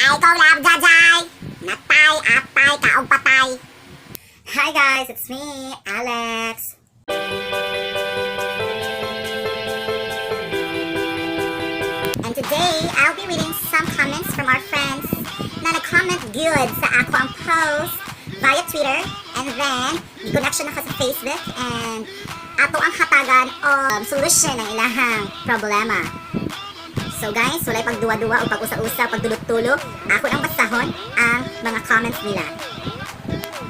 Patay kong labjajay! Natay, atay, kaog patay! Hi guys, it's me, Alex. And today, I'll be reading some comments from our friends na nag-comment good sa ako ang post via Twitter, and then connection na ka sa Facebook and ato ang hatagan o solution ng ilahang problema. So guys, walay pagduwa-duwa o pag-usa-usa, pagtulot-tulo. Ako ang basahon ang mga comments nila.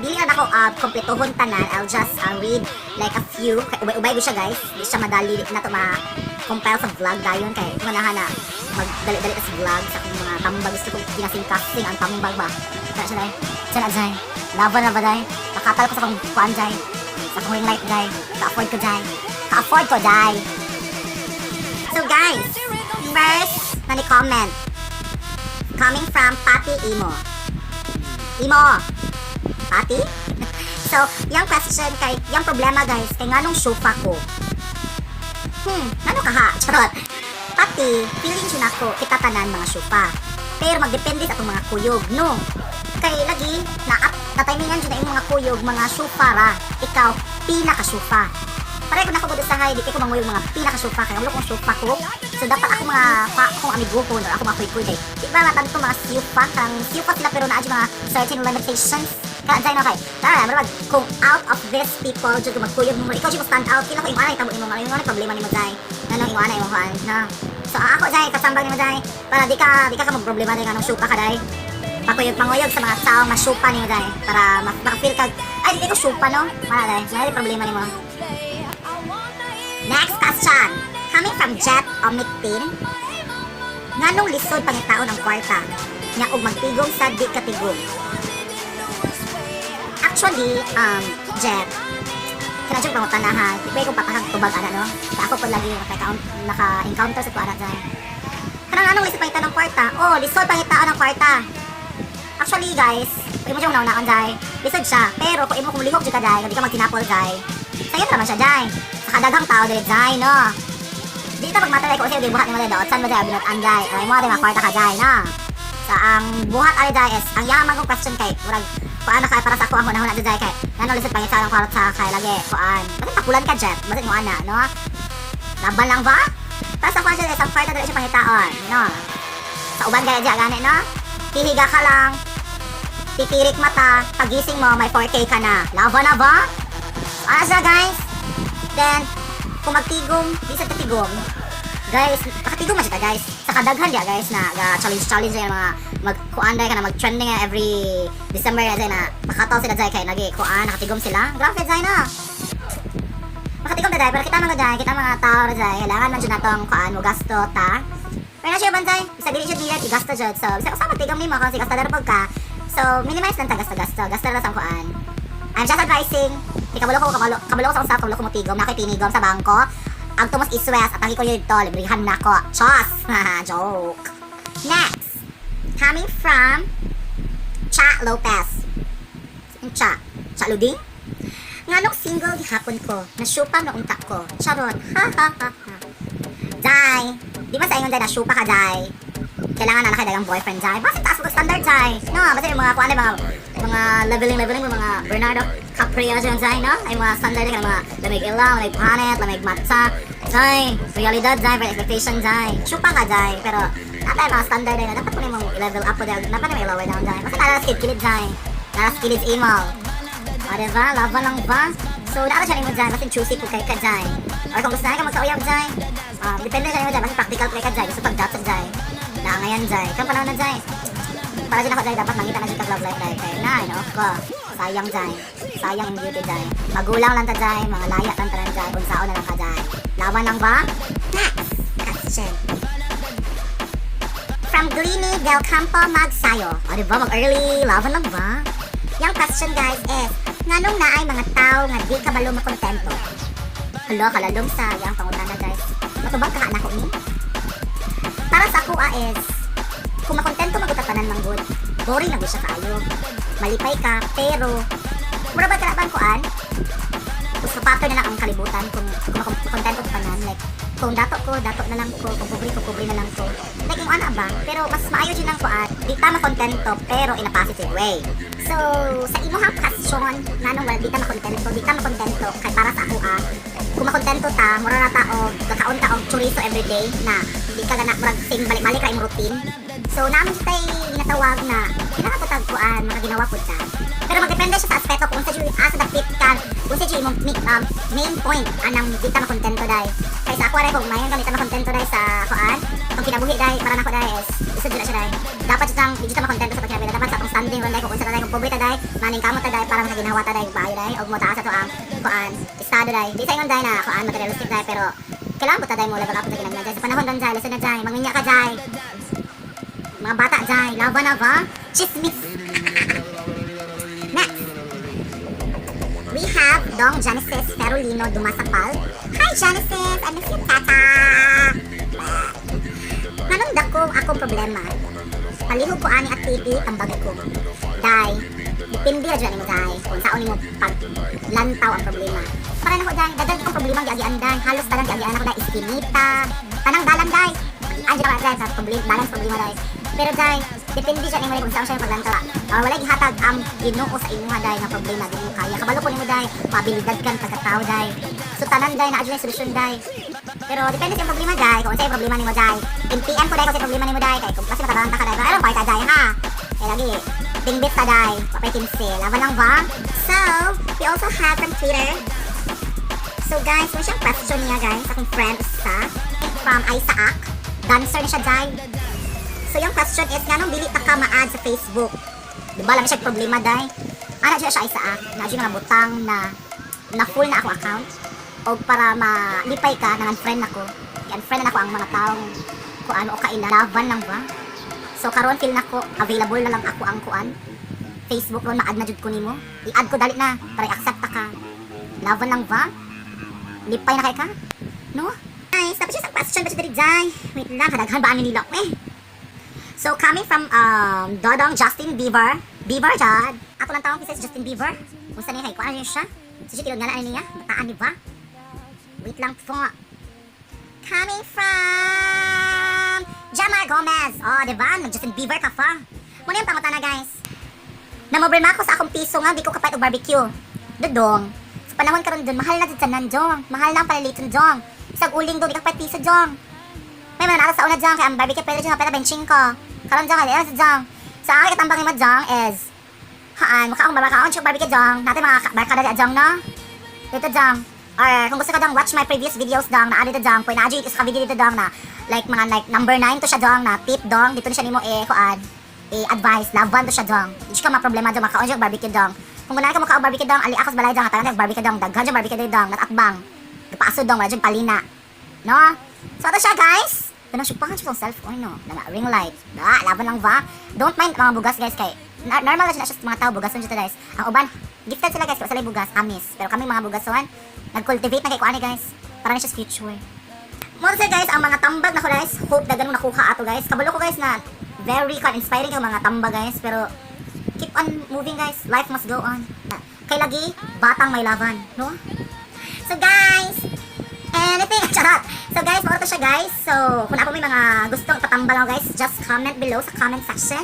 Dili na ako kompletohon tanan. I'll just read like a few. Kay ubay-ubay ko siya, guys. Di siya madali na to ma-compile sa vlog dayon kay manahan na magdali-dali ta sa vlog sa akong mga tambag. Gusto kong kinasing-kasing ang tambag ba. Kaya siya dai. Siya na jay. Laban na ba dai? Nakatal ko sa akong kuan jay. Sa akong ring light jay. Ka-afford ko jay. Ka-afford ko jay. So guys, first na ni comment coming from Pati Imo. Imo. Pati? So, yung question kay, yung problema, guys, kay nganong syupa ko? Ngano ka ha? Charot. Pati, feeling jud nako kita tanan mga syupa. Pero magdepende sa atong mga kuyog, no? Kay lagi, na na-timingan jud na imong mga kuyog, mga syupa ra. Ikaw, pinaka-syupa. Pareho ko na ko usahay, di kay ko manguyog mga pinaka-syupa kay ulo kong syupa ko. So dapat ako mga pa akong amigo ko or ako mga kuy-kuy kay di ba nga tanto mga syupa kang syupa sila pero naa jud mga certain limitations. Kaya dyan okay. Tara, murag kung out of this people jud ko magkuyog mo, ikaw jud mo stand out. Kila ko yung ana itabo nimo, yung ana problema nimo jay. Ano yung ana imong kuan, na. So ako jay kasambang nimo jay para di ka magproblema dai nganong syupa ka dai. Pakuyog panguyog sa mga tao masyupa nimo dai para maka-feel ka ay di ko syupa, no. Wala dai, may problema nimo. Next question. Coming from Jet Omictin. Nganong lisod pangitaon ang kwarta? Nya og magtigom sa di katigom. Actually, Jet, kana jud pangutana ha. Di ko patahag tubag ana, no. Kaya ako po lagi naka-encounter sa kuana dyan. Kanang anong lisod pangitaon ng kwarta? Oh, lisod pangitaon ng kwarta. Actually, guys, kung imo siyang naunaan jay, lisod siya. Pero kung imo kung lihok jud ka jay, kung di ka magtinapol jay, sayo naman siya jay. Sa kadaghang tao dili jay, no. Di ta magmatay kung sa'yo di buhat nimo daot san ba jay binutan jay. Ay mo mga kwarta ka jay, no. Sa ang buhat ali jay is ang yaman kong question kay murag kuan na kay para sa ako ang hunahuna jay kay ngano lisod pangitaon ang kwarta kay lagi kuan. Bakit tapulan ka, Jet? Bakit mo ana, no? Laban lang ba? Para sa kuan siya is ang kwarta dili siya pangitaon, no. Sa uban gaya jay gani, no? Hihiga ka lang, titirik mata, pagising mo, may 4K ka na. Laban na ba? So, ano siya, guys? Then, kung magtigom, di sa katigom, guys, nakatigom man siya guys. Sa kadaghan diya, guys, na ga challenge challenge yung mga mag kuan ka na mag-trending nga every December na na makataw sila dyan kay nagi kuan nakatigom sila. Grabe dyan na. Makatigom na dyan, pero kita mga dyan, kita mga tao na dyan, kailangan man dyan natong kuan mo gasto ta. Pero na siya bantay, bisa dili siya needed igasto dyan. So, bisa usama tigom nimo kung si gasto pag ka. So, minimize lang ta gasto-gasto, gasto lang sa kuan. I'm just advising. Di kabalo ko kabalo, kabalo ko sa usap, kabalo ko mo tigom, na ako'y tinigom sa bangko. Ang tumos iswes at ang ko yun to, librihan na ko. Chos! Joke. Next, coming from Cha Lopez. Cha. Cha Luding? Nganong single gihapon ko, nasyupa no unta ko. Charot. Ha ha ha ha. Jai, di ba sa ingon jay nasyupa ka jay? Kailangan na nakadagang boyfriend jay. Bakit taas mo standard jay? No, basta yung mga kuan mga mga leveling leveling mga Bernardo Caprio dyan jay, no? Ay mga standard ka mga lamig ilaw, lamig planet, lamig matcha. Jay, realidad jay, for expectation jay. Syupa ka jay, pero natay mga standard na dapat ko nimo i-level up po dapat nimo i-lower down jay. Basta nara sa kilid jay. Nara sa kilid email. O, diba? Laban lang ba? So, dapat siya nimo dyan. Basta choosy po kay ka dyan. Or kung gusto na ka magkauyab dyan. Depende siya nimo dyan. Basta practical po kay ka dyan. Gusto pag-dot sa dyan. Naangayan dyan. Kang panahon na dyan. Para dyan ako dyan, dapat mangita na dyan kag love life dyan. Kaya na, no? Ko. Sayang dyan. Sayang ang beauty dyan. Magulang lang ta dyan. Mga laya lang tanan dyan. Kung saan na lang ka dyan. Laban lang ba? Next question. From Gleamy Del Campo Magsayo. O, diba? Mag-early. Laban lang ba? Yung question, guys, is, nganong naay mga tao nga di kabalo makontento? Hala, kalalong sa yang pangutana, guys. Matubag ka na ko ni? Para sa ako is, kung makontento magutatanan man gud, boring na gud siya kaayo. Malipay ka, pero, mura ba kalaban kuan? Tapos pattern na lang ang kalibutan kung makontento ka tanan. Like, Kung dato ko, dato na lang ko. Kung pobre ko, pobre na lang ko. Like, yung ana ba? Pero mas maayo jud nang kuan. Di ta makontento, pero in a positive way. So, sa imuhang question, nganong wala di ta makontento, di ta makontento, kay para sa ako ah, kung makontento ta, mura na ta og kakaon ta og chorizo everyday na di ka gana, murag same balik-balik ra imong routine. So, naman siya tay ginatawag na kailangan po tag kuan, makaginawa pud ta. Pero magdepende siya sa aspeto kung unsa jud asa dapit ka, unsa jud imong main point anang di ta makontento dai. Kay sa ako ray, kung mayon ka di ta makontento dai sa kuan, itong kinabuhi dai, para nako dai is isod jud na siya dai. Dapat jud lang di jud ta makontento sa pagkinabuhi. Dapat sa atong standing ron dai, kung unsa ta dai, kung pobre ta dai, maning kamot ta dai para makaginawa ta dai, baayo dai og motaas ato ang kuan, estado dai. Di sa ingon dai na kuan, materialistic dai, pero kailangan po ta dai mo level up sa kinahanglan dai. Sa panahon ron dai, lisod na dai, mangminya ka dai. Mga bata dai, laban na ba? Chismis. Next, we have Dong Genesis Ferolino Dumasapal. Hi, Genesis! I miss you, Tata! Nganong dako akong problema? Palihog ko ani at TV, tambag ko. Dai, depende ra jud nimo dai. Kung saon nimo pag lantaw ang problema. Para nako dai, dagan akong problema giagian dai. Halos tanan giagian ako dai, iskinita, tanang dalan dai. Andiyan ka dai sa problema, balance problema dai. Pero dai, depende siya nimo kung saan siya paglantaw. Wala gihatag ang Ginoo sa imuha dai nga problema di mo kaya. Kabalo ko nimo dai, pabilidad kan pagkatao dai. So tanan dai naa jud solusyon dai. Pero depende sa imong problema dai, kung unsay problema nimo dai. In PM ko dai kung unsay problema nimo dai, kay kung kasi matabangan ta ka dai, pero aron pa dai ha. Kay lagi dingbit ta dai, papay 15. Laban lang ba? So, we also have from Twitter. So guys, mo siyang question niya guys, akong friend usa from Isaac. Dancer ni siya dai. So yung question is, nganong dili ta ka ma-add sa Facebook? Di ba, lami siya problema dai. Ana siya siya Isaac, na siya mga butang na na full na akong account o para malipay ka nang unfriend nako. I-unfriend na nako ang mga taong kuan o kaila. Laban lang ba? So karon feel nako available na lang ako ang kuan Facebook ron, ma-add na jud ko nimo. I-add ko dali na para i-accept ta ka. Laban lang ba? Lipay na kay ka? No? Guys, tapos siya sa question ba siya diri jay? Wait lang, kadaghan ba ani nila eh? So coming from Dodong Justin Bieber, Bieber jad. Ako lang tawag kasi si Justin Bieber. Kung saan niya kay kuan siya. So siya nga na niya, bataan ni ba? Wait lang po. Coming from Jamar Gomez. Oh, di ba? Nag Justin Bieber ka pa. Muna yung pangutana, guys. Namobrema ako sa akong piso nga, di ko kapait og barbecue. Dodong. Sa panahon karon dun, mahal na jud tanan, dong. Mahal na ang paliliton, dong. Isang uling dong, di ka kapait piso, dong. May mga nasa sa una dyan, kaya ang barbecue pwede dyan, pwede 25. Karon dyan, kaya sa dyan. Sa akin katambang mo dyan is, haan, mukha akong babakaon siya barbecue dyan. Natin mga barkada dyan, dyan, no? Dito dyan. Or kung gusto ka dyan, watch my previous videos dong, na dito dyan. Pwede na isa ka video dito dong na like mga like number 9 to siya dong na tip dong. Dito na siya nimo eh kuan eh advice, laban to siya dong. Di ka ma-problema dong, makaon siya barbecue dong. Kung ganahan ka makaon barbecue dong, ali ako sa balay dong, hatagan barbecue dong, daghan dyan barbecue dong, natakbang. Gapaaso dong, wala dyan palina. No? So ito siya, guys. Ganun siya pa siya self oy no. Nanga ring light. Da, laban lang ba? Don't mind mga bugas guys, kay normal na siya sa mga tao bugason dito guys. Ang uban gifted sila guys, kay sila bugas, amis. Pero kami mga bugason, nag-cultivate na kay kuani guys. Para na siya sa future. Mo sa guys, ang mga tambag na ko guys, hope na ganun nakuha ato guys. Kabalo ko guys na very kan inspiring yung mga tambag guys, pero keep on moving guys. Life must go on. Kay lagi batang may laban, no? So guys, anything, charot. So guys, mao to siya guys. So, kung ako may mga gustong tatambal ako guys, just comment below sa comment section.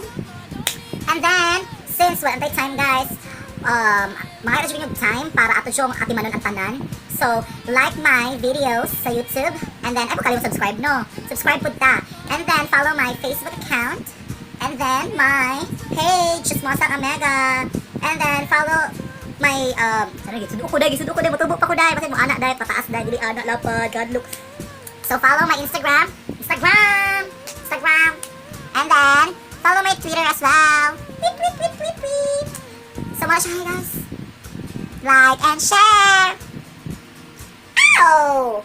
And then, since wala tay time guys, mga yung time para ato siyang atimanon ang tanan. So, like my videos sa YouTube. And then, ay, kung subscribe, no? Subscribe pud ta. And then, follow my Facebook account. And then, my page, Chismosang Omega. And then, follow my, sana, gisudo ko day, mutubo pa ko day. Basta mo anak day, pataas day, dili anak lapad, God look. So, follow my Instagram, Instagram, Instagram. And then, follow my Twitter as well. Tweet, tweet, tweet, tweet, tweet. So, mga siya, guys. Like and share. Ow!